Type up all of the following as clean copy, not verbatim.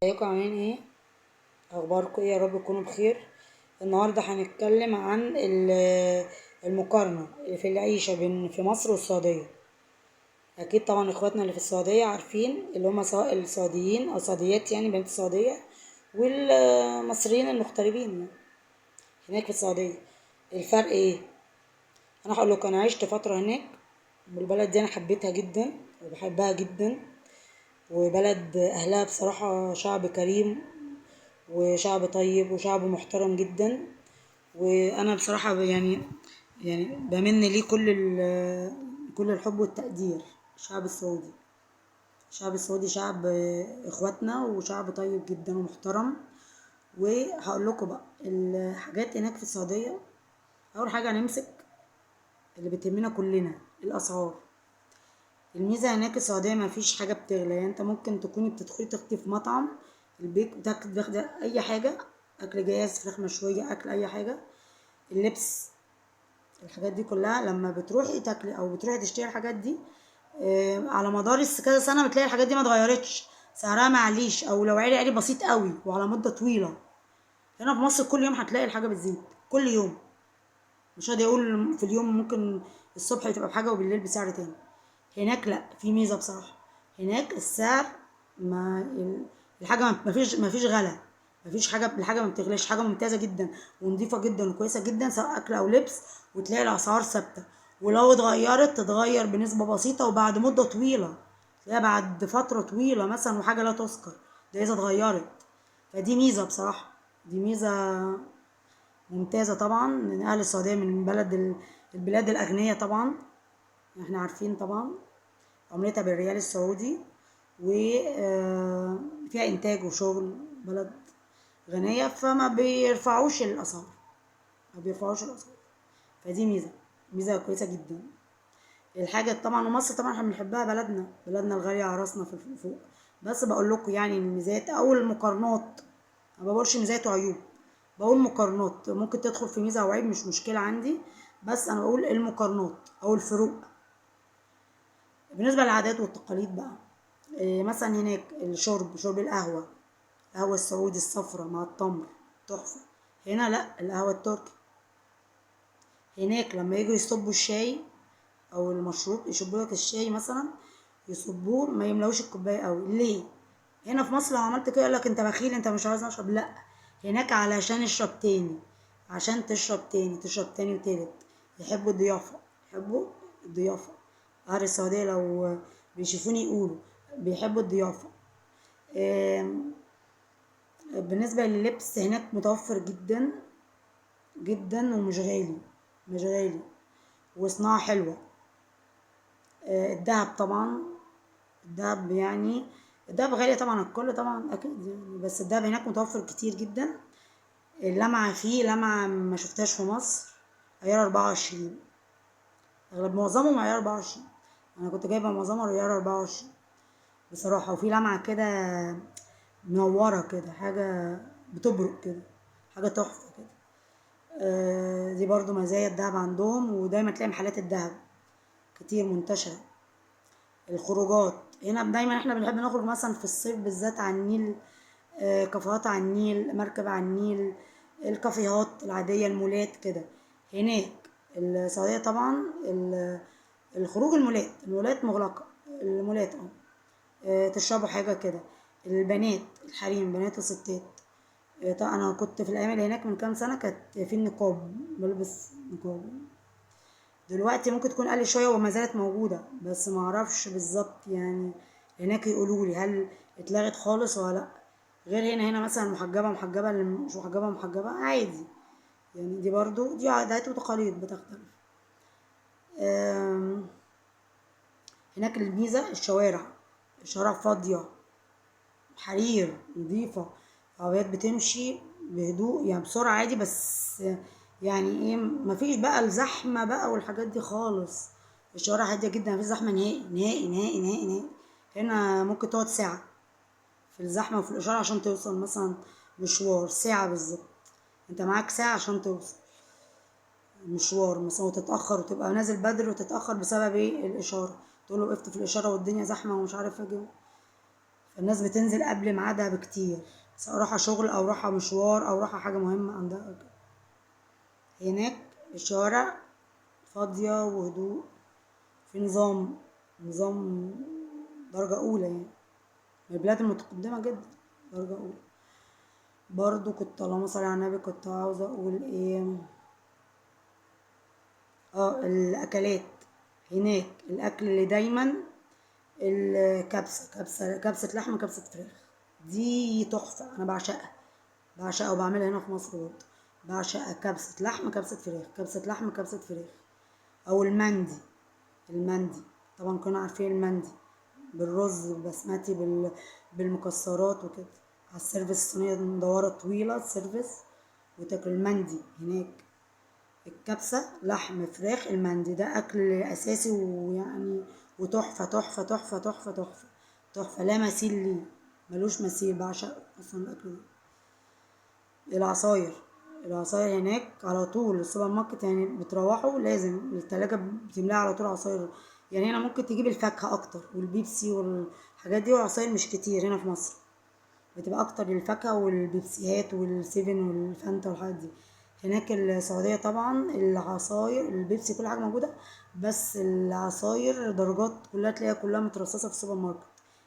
ازيكم عاملين ايه؟ اخباركم ايه؟ يا رب تكونوا بخير. النهارده هنتكلم عن المقارنة في العيشة بين في مصر والسعوديه. اكيد طبعا اخواتنا اللي في السعودية عارفين، اللي هم سواء السعوديين او سعوديات، يعني بنت السعوديه، والمصريين المغتربين هناك في السعوديه، الفرق ايه؟ انا هقول لكم، انا عشت فترة هناك، والبلد دي انا حبيتها جدا وبحبها جدا، وبلد اهلها بصراحة شعب كريم وشعب طيب وشعب محترم جدا. وانا بصراحة يعني بمن ليه كل الحب والتقدير. الشعب السعودي، الشعب السعودي شعب اخواتنا، وشعب طيب جدا ومحترم. وهقول لكم بقى الحاجات هناك في السعوديه. اول حاجة هنمسك اللي بتهمنا كلنا، الاسعار. الميزة هناك السعودية ما فيش حاجة بتغلى، يعني انت ممكن تكوني بتدخلي تاخدي في مطعم البيك تاخدي اي حاجه، اكل جاهز، فراخ مشويه، اكل اي حاجه، اللبس، الحاجات دي كلها لما بتروحي تاكلي او بتروحي تشتري الحاجات دي، على مدار كذا سنة بتلاقي الحاجات دي ما اتغيرتش سعرها، معليش، او لو عالي عالي بسيط قوي وعلى مده طويلة. هنا في مصر كل يوم هتلاقي الحاجة بتزيد، كل يوم، مش هقدر اقول في اليوم، ممكن الصبح تبقى بحاجة وبالليل بسعر تاني. هناك لا، في ميزة بصراحة، هناك السعر ما الحاجة ما فيش غلا، ما فيش حاجة، الحاجة ما بتغلاش، حاجة ممتازة جدا ونظيفه جدا وكويسة جدا، سواء اكل او لبس، وتلاقي الاسعار ثابتة، ولو اتغيرت تتغير بنسبة بسيطة وبعد مده طويلة، تلاقيها بعد فترة طويلة مثلا، وحاجه لا تذكر ده اذا اتغيرت. فدي ميزة بصراحة، دي ميزة ممتازة طبعا. من اهل السعودية من بلد البلاد الاغنياء طبعا، احنا عارفين طبعا، عملتها بالريال السعودي، وفيها انتاج وشغل، بلد غنية، فما بيرفعوش الاسعار، ما بيرفعوش الاسعار. فدي ميزة، ميزة كويسة جدا. الحاجة طبعا، ومصر طبعا احنا بنحبها، بلدنا، بلدنا الغالية على راسنا في فوق. بس بقول لكم يعني الميزات او المقارنات، ما بقولش ميزات وعيوب، بقول مقارنات، ممكن تدخل في ميزة او عيب مش مشكلة عندي، بس انا بقول المقارنات او الفروق. بالنسبة للعادات والتقاليد بقى، مثلا هناك الشرب، شرب القهوة، القهوة السعودي الصفرة مع التمر تحفة. هنا لا، القهوة التركي. هناك لما يجوا يصبوا الشاي او المشروب، يشربوا لك الشاي مثلا، يصبوه ما يملوش الكوباية قوي. ليه؟ هنا في مصر لو عملت كده يقول لك انت بخيل، انت مش عايز اشرب. لا، هناك علشان اشرب تاني، عشان تشرب تاني، تشرب تاني وتالت. يحبوا الضيافة، يحبوا الضيافة. اهل السعودية لو بيشوفوني يقولوا بيحبوا الضيافة. بالنسبة لللبس هناك متوفر جدا جدا، ومش غالي، مش غالي، وصناعة حلوة. الدهب طبعا، الدهب يعني الدهب غالي طبعا، الكل طبعا اكيد يعني، بس الدهب هناك متوفر كتير جدا. اللمعة فيه لمعة ما شفتهاش في مصر، عيار 24، اغلب معظمهم عيار 24. انا كنت جايبة معظمها عيار 24 بصراحة، وفي لمعة كده منورة كده، حاجة بتبرق كده، حاجة تحفة كده. دي برضو مزايا الدهب عندهم، ودايما تلاقي محلات الدهب كتير منتشرة. الخروجات هنا دايما احنا بنحب نخرج مثلا في الصيف بالذات على النيل، كافيهات على النيل، مركب على النيل، الكافيهات العادية، المولات كده. هناك السعودية طبعا الخروج، المولات، المولات مغلقة، المولات تشربوا حاجة كده. البنات، الحريم، بنات وستات. طبعا أنا كنت في الأيام اللي هناك من كام سنة كانت في النقاب، بلبس نقاب. دلوقتي ممكن تكون قل شوية وما زالت موجودة، بس ما أعرفش بالظبط، يعني هناك يقولوا لي هل اتلغت خالص ولا لأ. غير هنا، هنا مثلا محجبة محجبة، اللي مش محجبة محجبة عادي، يعني دي برضو دي عادات وتقاليد بتختلف. هناك الميزة الشوارع، الشوارع فاضية، حرير، نظيفة، عربيات بتمشي بهدوء، يعني بسرعة عادي، بس يعني ايه، مفيش بقى الزحمة بقى والحاجات دي خالص. الشوارع هادية جدا، مفيش زحمة نهائي نهائي نهائي نهائي نهائي. هنا ممكن تقعد ساعة في الزحمة وفي الإشارة عشان توصل مثلا مشوار، ساعة بالظبط، انت معاك ساعة عشان توصل مشوار مثلا، وتتأخر وتبقى نازل بدري وتتأخر بسبب ايه؟ الإشارة. تقول له وقفت في الإشارة والدنيا زحمة ومش عارف اجي. فالناس بتنزل قبل ميعادها بكتير، سواء رايحة شغل أو رايحة مشوار أو رايحة حاجة مهمة عندها أو كده. هناك الشوارع فاضية وهدوء، في نظام، نظام درجة أولى يعني، من البلاد المتقدمة جدا، درجة أولى. برضو كنت اللهم صل على النبي كنت عاوزة أقول إيه، الأكلات هناك، الأكل اللي دايما الكبسة، كبسة لحمة، كبسة فراخ، دي تحفة، أنا بعشقها، بعشقها وبعملها هنا في مصر برضه، بعشقها. كبسة لحمة، كبسة فراخ، كبسة لحمة، كبسة فراخ. أو المندي، المندي طبعا كنا عارفين المندي بالرز البسمتي بالمكسرات وكده، على ال service الصينية مدورة طويلة ال service، وتاكل المندي هناك. الكبسة لحم فراخ المندي ده أكل أساسي، ويعني وتحفة تحفة تحفة تحفة تحفة تحفة، لا مثيل ليه، ملوش مثيل، بعشق أصلا الأكل ده. العصاير، العصاير هناك على طول السوبر ماركت يعني بتروحوا لازم التلاجة بتملاها على طول عصاير. يعني هنا ممكن تجيب الفاكهة أكتر والبيبسي والحاجات دي، وعصاير مش كتير هنا في مصر، بتبقى أكتر الفاكهة والبيبسيهات والسيفن والفانتا والحاجات دي. هناك السعودية طبعا العصاير البيبسي كل حاجة موجودة، بس العصاير درجات كلها تلاقيها كلها مترصصة في السوبر ماركت،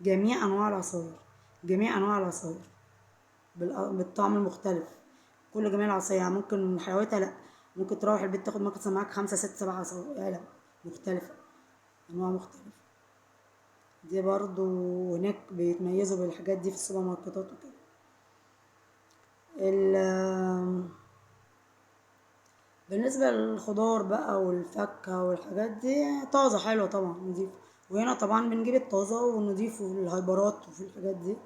جميع أنواع العصاير، جميع أنواع العصاير بالطعم المختلف، كل جميع العصاير. يعني ممكن حلاوتها لأ، ممكن تروح البيت تاخد مثلا معاك 5 6 7 عصاير علب مختلفة، أنواع مختلفة. دي برضو هناك بيتميزوا بالحاجات دي في السوبر ماركتات وكده. بالنسبة للخضار بقى والفاكهة والحاجات دي طازة حلوة طبعا نضيفة، وهنا طبعا بنجيب الطازة ونضيفه في الهايبرات وفي الحاجات دي.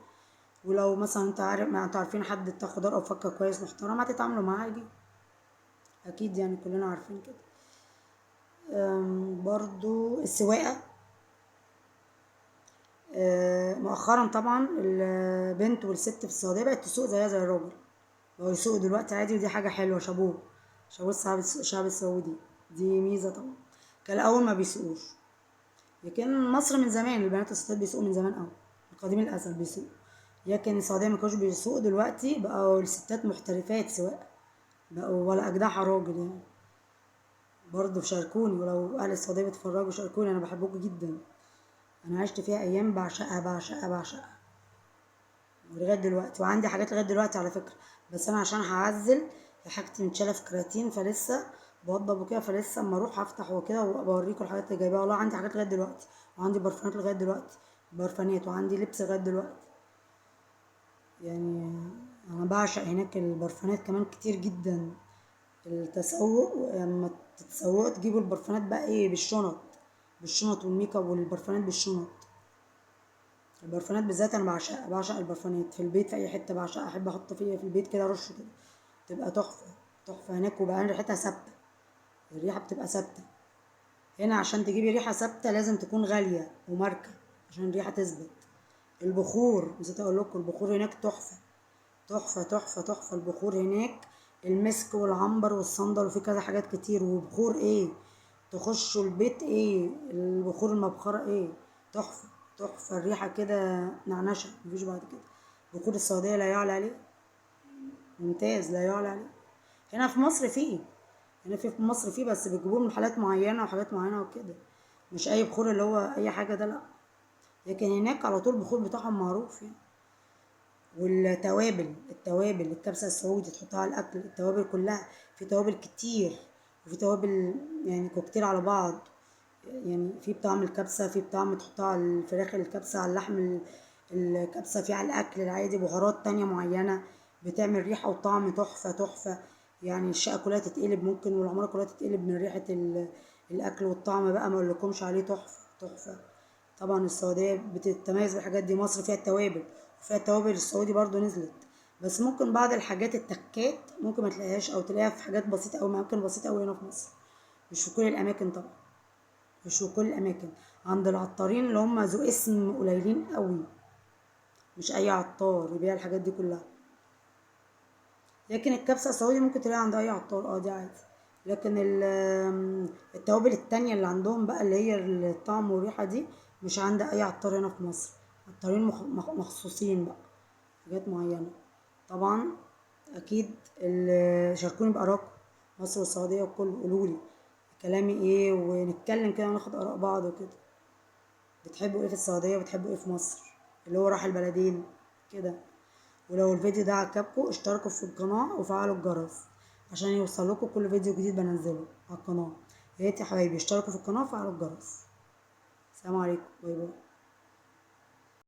ولو مثلا انت عارف، ما انتوا عارفين حد بتاع خضار او فاكهة كويس محترم هتتعاملوا معاه عادي، اكيد يعني كلنا عارفين كده. برضو السواقة، مؤخرا طبعا البنت والست في السعودية بقت تسوق زيها زي الراجل، بقوا يسوقوا دلوقتي عادي، ودي حاجة حلوة، شابوه شابوه الشعب السعودي، دي ميزة طبعا. كان الأول ما بيسوقوش، لكن مصر من زمان البنات والستات بيسوقوا من زمان قوي، من قديم الأزل بيسوقوا، لكن السعودية ما كانوش بيسوقوا. دلوقتي بقوا الستات محترفات سواقة، بقوا ولا أجدعها راجل يعني. برضه شاركوني، ولو أهل السعودية بيتفرجوا شاركوني، أنا بحبكم جدا، أنا عشت فيها أيام بعشقها بعشقها بعشقها ولغاية دلوقتي، وعندي حاجات لغاية دلوقتي على فكرة، بس أنا عشان هعزل حاجتي متشالة في كراتين فلسه بوضب وكده، فلسه اما اروح افتح وكده وبوريكم الحاجات اللي جايباها. والله عندي حاجات لغاية دلوقتي، وعندي برفانات لغاية دلوقتي، برفانات، وعندي لبس لغاية دلوقتي. يعني انا بعشق هناك البرفانات كمان كتير جدا. التسوق لما تتسوقوا تجيبوا البرفانات بقى ايه بالشنط، بالشنط والميك اب والبرفانات بالشنط. البرفانات بالذات انا بعشقها، بعشق البرفانات في البيت في اي حتة بعشقها، احب احط فيها في البيت كده ارش كده، تبقى تحفة تحفة هناك. وبعدين ريحتها ثابتة، الريحة بتبقى ثابتة. هنا عشان تجيبي ريحه ثابتة لازم تكون غالية وماركه عشان الريحة تثبت. البخور نسيت اقول لكم، البخور هناك تحفة تحفة تحفة تحفة. البخور هناك المسك والعنبر والصندل وفي كذا حاجات كتير. وبخور ايه تخشوا البيت ايه البخور، المبخره ايه تحفة تحفة، الريحة كده نعنشه مفيش بعد كده. بخور السعودية لا يعلى عليه، ممتاز لا يعلى عليه. هنا في مصر فيه، هنا في مصر فيه، بس بيجيبوه من حالات معينة وحاجات معينة وكده، مش أي بخور اللي هو أي حاجة ده لأ. لكن هناك على طول البخور بتاعهم معروف يعني. والتوابل، التوابل الكبسة السعودي تحطها على الأكل، التوابل كلها في توابل كتير، وفي توابل يعني كوكتيل على بعض، يعني في بطعم الكبسة، في بطعم تحطها على الفراخ الكبسة، على اللحم الكبسة، في على الأكل العادي بهارات تانية معينة بتعمل ريحة وطعم تحفة تحفة. يعني الشقة كلها تتقلب ممكن، والعمارة كلها تتقلب من ريحة الأكل والطعم بقى ما أقولكمش عليه، تحفة تحفة. طبعا السعودية بتتميز بالحاجات دي، مصر فيها التوابل، وفيها التوابل السعودي برضو نزلت، بس ممكن بعض الحاجات التكات ممكن ما تلاقيهاش، أو تلاقيها في حاجات بسيطة أوي، أماكن بسيطة أوي هنا في مصر، مش في كل الأماكن طبعا، مش في كل الأماكن. عند العطارين اللي هم ذو اسم قليلين أوي، مش أي عطار يبيع الحاجات دي كلها. لكن الكبسة السعودي ممكن تلاقيها عند أي عطار، دي عادي. لكن التوابل التانية اللي عندهم بقى اللي هي الطعم والريحة دي مش عند أي عطار هنا في مصر، عطارين مخصوصين بقى، حاجات معينة. طبعا اكيد شاركوني بارائكم، مصر والسعودية وكل، قولولي كلامي ايه، ونتكلم كده وناخد اراء بعض وكده. بتحبوا ايه في السعودية وبتحبوا ايه في مصر، اللي هو راح البلدين كده. ولو الفيديو ده عجبكم اشتركوا في القناة وفعلوا الجرس عشان يوصل لكم كل فيديو جديد بنزله على القناة. يا ريت يا حبايبي اشتركوا في القناة وفعلوا الجرس. السلام عليكم، bye bye.